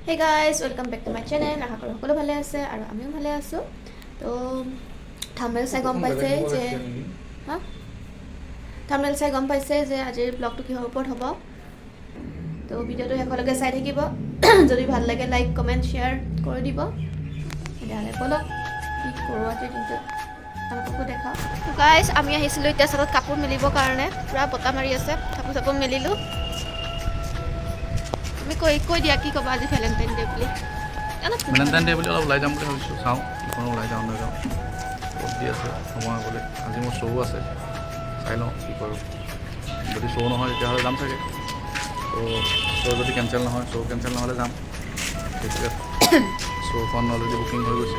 Hey guys, welcome back to my channel. আশা কৰোঁ সকলো ভালে আছে আৰু আমিও ভালে আছোঁ। তো থাম্বনেইল চাই গম পাইছে যে, হা, থাম্বনেইল চাই গম পাইছে যে আজিৰ ব্লগটো কিহৰ ওপৰত হ'ব। তো ভিডিঅ'টো শেষলৈকে চাই থাকিব। যদি ভাল লাগে, লাইক, কমেণ্ট, শ্বেয়াৰ কৰি দিব। তেতিয়াহ'লে ব'লক, কি কৰোঁ আজিৰ দিনটোত আপোনালোককো দেখাওঁ। তো গাইজ, আমি আহিছিলোঁ এতিয়া চাদত কাপোৰ মেলিবৰ কাৰণে। পূৰা বতাহ মাৰি আছে, কাপোৰ চাপোৰ মেলিলোঁ। তুমি কৈ কৈ দিয়া, কি ক'বা আজি ভেলেণ্টাইন ডে বুলি? ভেলেণ্টাইন ডে বুলি অলপ ওলাই যাম বুলি ভাবিছোঁ। চাওঁ কি কৰোঁ, ওলাই যাওঁ নাযাওঁ। ৰ'দ দি আছে, সময় গ'লে। আজি মোৰ শ্ব' আছে, চাই লওঁ কি কৰোঁ। যদি শ্ব' নহয়, তেতিয়াহ'লে যাম চাগে। ত' শ্ব' যদি কেঞ্চেল নহয়, শ্ব' কেঞ্চেল নহ'লে যাম। সেইটোকে, শ্ব'খন অলৰেডি বুকিং হৈ গৈছে।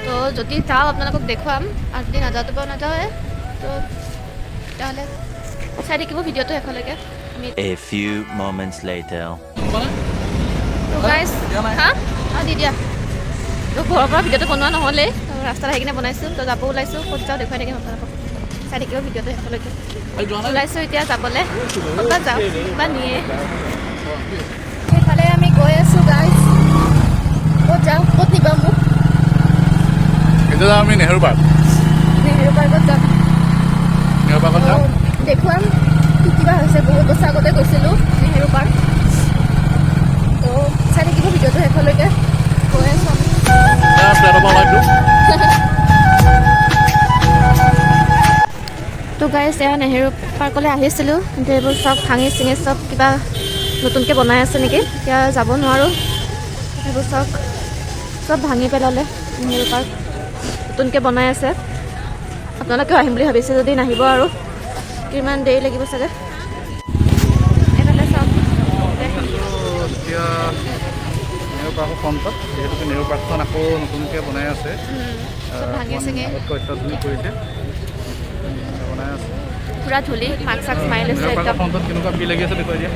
ত' তো যদি যাওঁ, আপোনালোকক দেখুৱাম আৰু যদি নাযাওঁ, তো বাৰু নাযাওঁৱে। তো তেতিয়াহ'লে চাই থাকিব ভিডিঅ'টো শেষলৈকে। আমি A few moments later. তো গাইজ, হা, অঁ, দি দিয়া। তো ঘৰৰ পৰা ভিডিঅ'টো বনোৱা নহ'লেই, তো ৰাস্তাত আহি কিনে বনাইছোঁ। তো যাব ওলাইছোঁ, ক'ত যাওঁ দেখুৱাই থাকিম আপোনালোকক। চাই থাকিব ভিডিঅ'টো শেষলৈকে। ওলাইছোঁ এতিয়া যাবলৈ। ক'ত বা যাওঁ বা নিয়ে। সেইফালে আমি গৈ আছোঁ গাইজ। ক'ত যাওঁ? ক'ত নিবা মোক? এতিয়া যাম আমি নেহেৰু পাৰ্ক। নেহেৰু পাৰ্কত যাম। নেহেৰু পাৰ্কত যাম। দেখুৱাম কি কিবা হৈছে। বহুত বছৰ আগতে গৈছিলোঁ নেহেৰু পাৰ্ক। তো চাই থাকিব ভিডিঅ'টো শেষলৈকে। গৈ আছোঁ আমি। ফ্লেটৰ পৰা ওলাই দিওঁ। তো গাইজ, এয়া নেহেৰু পাৰ্কলৈ আহিছিলোঁ, কিন্তু এইবোৰ চব ভাঙি চিঙি চব কিবা নতুনকৈ বনাই আছে নেকি, এতিয়া যাব নোৱাৰোঁ। এইবোৰ চব চব ভাঙি পেলালে। নেহেৰু পাৰ্ক নতুনকৈ বনাই আছে। আপোনালোকেও আহিম বুলি ভাবিছে যদি নাহিব আৰু, কিমান দেৰি লাগিব চাগে। এইফালে চাওক। এতিয়া নেহেৰু পাৰ্কৰ ফ্ৰণ্টত, যিহেতুকে নেহেৰু পাৰ্কখন আকৌ নতুনকৈ বনাই আছে। চব ভাঙি অকণমান চিঙি। আগতকৈ অত্যাধুনিক কৰিছে, বনাই আছে। পূৰা ধূলি, মাস্ক চাস্ক মাৰি লৈছে। নেহেৰু পাৰ্কৰ একদম। ফ্ৰণ্টত কেনেকুৱা ভিৰ লাগি আছে দেখুৱাই দিয়া।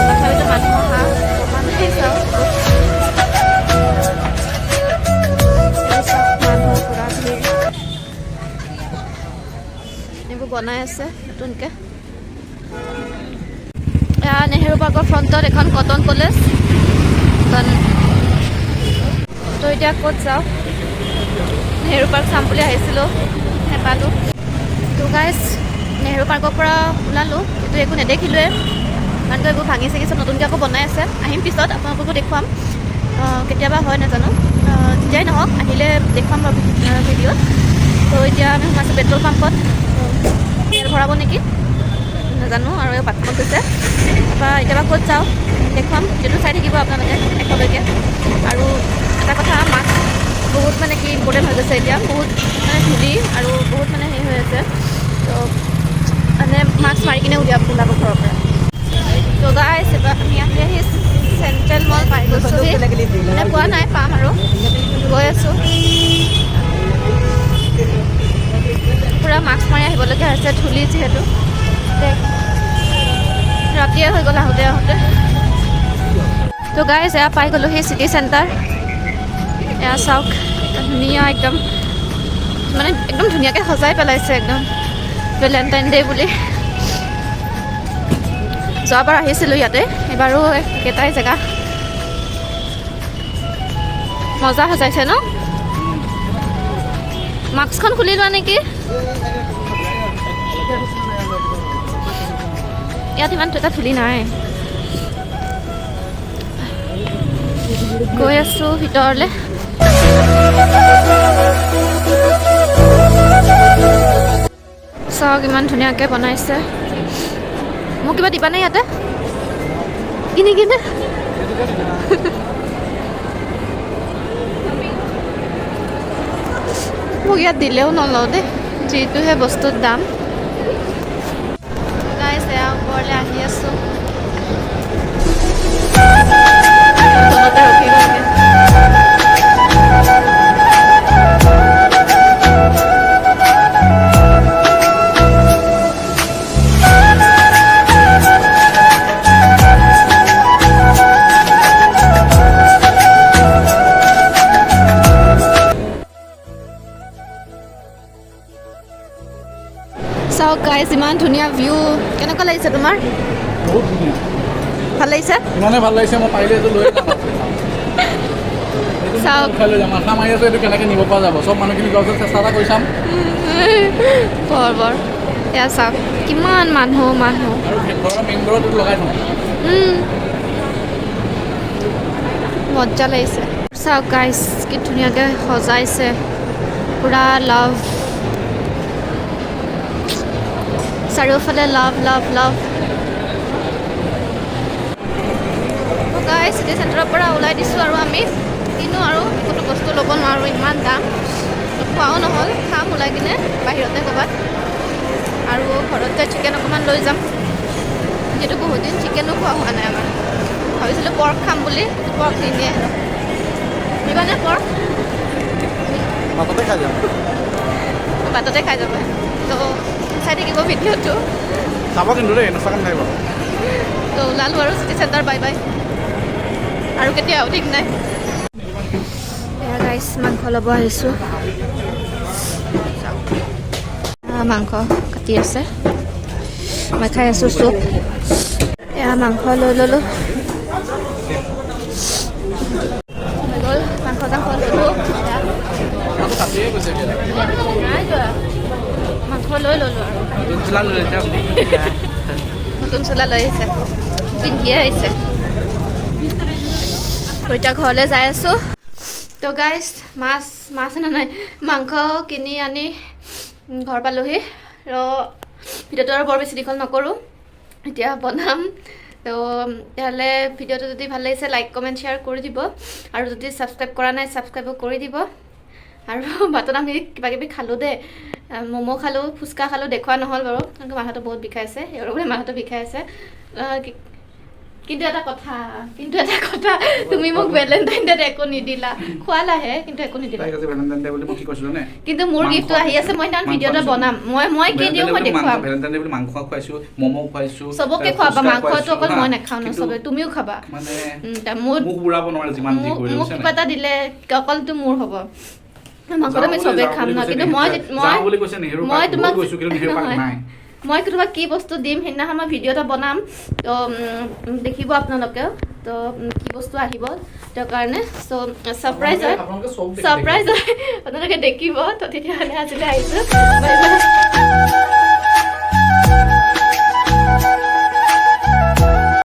তথাপিতো মানুহ অহা কমা নাই। চাওক, এইবোৰ চাওক, মানুহ পূৰা ভিৰ। এইবোৰ বনাই আছে নতুনকৈ। এয়া নেহেৰু পাৰ্কৰ ফ্ৰণ্টত এখন কটন কলেজ। তো এতিয়া ক'ত যাওঁ? নেহেৰু পাৰ্ক চাম বুলি আহিছিলোঁ, নেপালোঁ। তো গাইজ, নেহেৰু পাৰ্কৰ পৰা ওলালোঁ, কিন্তু একো নেদেখিলোৱে, কাৰণ কিয় এইবোৰ ভাঙি চাঙি চব নতুনকৈ আকৌ বনাই আছে। আহিম পিছত, আপোনালোককো দেখুৱাম। কেতিয়াবা হয় নাজানো, যেতিয়াই নহওক আহিলে দেখুৱাম বাৰু ভিডিঅ'ত। তো এতিয়া আমি সোমাইছোঁ পেট্ৰল পাম্পত। তেল ভৰাব নেকি নাজানো, আৰু এই বাথৰুমত গৈছে। তাৰপৰা এতিয়া বা ক'ত যাওঁ দেখুৱাম। ভিডিঅ'টো চাই থাকিব আপোনালোকে শেষলৈকে। আৰু এটা কথা, মাস্ক বহুত মানে কি ইম্পৰ্টেণ্ট হৈ গৈছে এতিয়া। বহুত মানে ধূলি আৰু বহুত মানে হেৰি হৈ আছে। তো মানে মাস্ক মাৰি কিনে ওলাব ঘৰৰ পৰা। তো গাইজ, এবাৰ আমি আহি আহি চেণ্ট্ৰেল মল পাই গৈছোঁহি। মানে পোৱা নাই, পাম আৰু, গৈ আছোঁ। পূৰা মাস্ক মাৰি আহিবলগীয়া হৈছে, ধূলি যিহেতু। ৰাতিয়ে হৈ গ'ল আহোঁতে আহোঁতে। তো গাইজ, এয়া পাই গ'লোহি চিটি চেণ্টাৰ। এয়া চাওক, ধুনীয়া একদম, মানে একদম ধুনীয়াকৈ সজাই পেলাইছে একদম ভেলেণ্টাইন ডে বুলি। যোৱাবাৰ আহিছিলোঁ ইয়াতে, এইবাৰো একেটাই জেগা। মজা সজাইছে ন? মাস্কখন খুলি লোৱা নেকি? ইয়াত ইমান এটা ধূলি নাই। গৈ আছোঁ ভিতৰলৈ। চাওক, ইমান ধুনীয়াকৈ বনাইছে। মোক কিবা দিবানে ইয়াতে কিনি কিনে? মোক ইয়াত দিলেও নলওঁ দেই, যিটোহে বস্তুৰ দাম। গাইজ, এয়া ওপৰলৈ আহি আছোঁ। তলতে ৰখি গ'লগৈ। চাওক গাইজ, ইমান ধুনীয়া ভিউ। কেনেকুৱা লাগিছে তোমাৰ? বহুত ধুনীয়া। ভাল লাগিছে। ইমানে ভাল লাগিছে, মই পাৰিলে এইটো লৈ যাম। চাওক। উঠাই লৈ যাম। মাথা মাৰি আছোঁ, এইটো কেনেকৈ নিব পৰা যাব। চব মানুহখিনি যোৱাৰ পিছত চেষ্টা এটা কৰি চাম। বৰ বৰ এয়া চাওক, কিমান মানুহ মানুহ। আৰু ঘৰৰ মেইন ঘৰত এইটো লগাই থওঁ। মজা লাগিছে। চাওক গাইছ, কি ধুনীয়াকৈ সজাইছে, পূৰা লাভ, চাৰিওফালে লাভ লাভ লাভ। গাইছ, চিটি চেণ্টাৰৰ পৰা ওলাই দিছোঁ আৰু আমি কিনো আৰু একোতো বস্তু ল'ব নোৱাৰোঁ, ইমান দাম। তো খোৱাও নহ'ল, খাম ওলাই কিনে বাহিৰতে ক'ৰবাত। আৰু ঘৰত গৈ চিকেন অকণমান লৈ যাম, যিহেতু বহুত দিন চিকেনো খোৱা হোৱা নাই আমাৰ। ভাবিছিলোঁ পৰ্ক খাম বুলি, পৰ্ক নিনিয়ে হেনো। নিবানে পৰ্ক? বাটতে খাই যাম। বাটতে খাই যাব হেনো। তো চাই থাকিব ভিডিঅ'টো। চাব কিন্তু দেই, নোচোৱাকৈ নাথাকিব। তো ওলালোঁ আৰু চিটি চেণ্টাৰ, বাই বাই। আৰু কেতিয়া ঠিক নাই। এয়া গাইছ, মাংস ল'ব আহিছোঁ। চাওক। মাংস কাটি আছে, মই খাই আছোঁ চুপ। এয়া মাংস লৈ ল'লোঁ, হৈ গ'ল। মাংস চাংস ল'লোঁ এয়া। কাটিয়ে গৈছে এতিয়া। নাই যোৱা, মাংস লৈ ল'লোঁ আৰু। নতুন চোলা লৈ আহিছে, পিন্ধিয়ে আহিছে। তো এতিয়া ঘৰলৈ যাই আছোঁ। তো গাইছ, মাছ মাছ অনা নাই, মাংস কিনি আনি ঘৰ পালোহি। আৰু ভিডিঅ'টো আৰু বৰ বেছি দীঘল নকৰোঁ, এতিয়া বনাম। তো তেতিয়াহ'লে ভিডিঅ'টো যদি ভাল লাগিছে, লাইক, কমেণ্ট, শ্বেয়াৰ কৰি দিব আৰু যদি ছাবস্ক্ৰাইব কৰা নাই, ছাবস্ক্ৰাইবো কৰি দিব। আৰু বাটত আমি কিবা কিবি খালোঁ দেই, ম'ম' খালোঁ, ফুচকা খালোঁ, দেখুওৱা নহ'ল বাৰু, কাৰণ মাথাটো বহুত বিষাইছে। এওঁৰ বোলে মাথাটো বিষাই আছে। কিন্তু এটা কথা, তুমি মোক ভেলেণ্টাইন ডেত একো নিদিলা। খোৱালাহে, কিন্তু একো নিদিলা। তাইক আজি ভেলেণ্টাইন ডে বুলি মই কি কৈছিলোঁ নে? কিন্তু মোৰ মাংস গিফ্টটো আহি আছে, মই সেইদিনাখন মাংস ভিডিঅ' এটা আনিছোঁ। বনাম। মই কি দিওঁ, মই দেখুৱাম। ভেলেণ্টাইন ডে বুলি মাংস খুৱাইছোঁ, ম'ম' খুৱাইছোঁ। চবকে তাৰপিছত খুৱাবা। ফুচকা মাংসটো খুৱাইছোঁ, অকল হা। মই নাখাওঁ ন। কিন্তু চবে, তুমিও খাবা। মানে মোৰ মোক বুৰাব নোৱাৰে যিমান যি মোক কৰিলে, মোক বুজিছা কিবা নাই? এটা দিলে অকলটো মোৰ হ'ব। মাংসটো আমি যাওঁ চবে বুলি খাম ন কৈছে কিন্তু নেহেৰু মই পাৰ্ক। মই যাওঁ বুলি কৈছে নেহেৰু মই পাৰ্ক, তোমাক ময়ো গৈছোঁ, কিন্তু নেহেৰু পাৰ্ক নহয়। নাই। মই তোমাক কি বস্তু দিম, সেইদিনাখন মই ভিডিঅ' এটা বনাম। তো দেখিব আপোনালোকেও। তো কি বস্তু আহিব তেওঁৰ কাৰণে, চ' ছাৰপ্ৰাইজ হয়। আপোনালোকে চব দেখি ছাৰপ্ৰাইজ হয়, আপোনালোকে দেখিব। তো তেতিয়াহ'লে আজিলৈ আহিছোঁ, বাই বাই।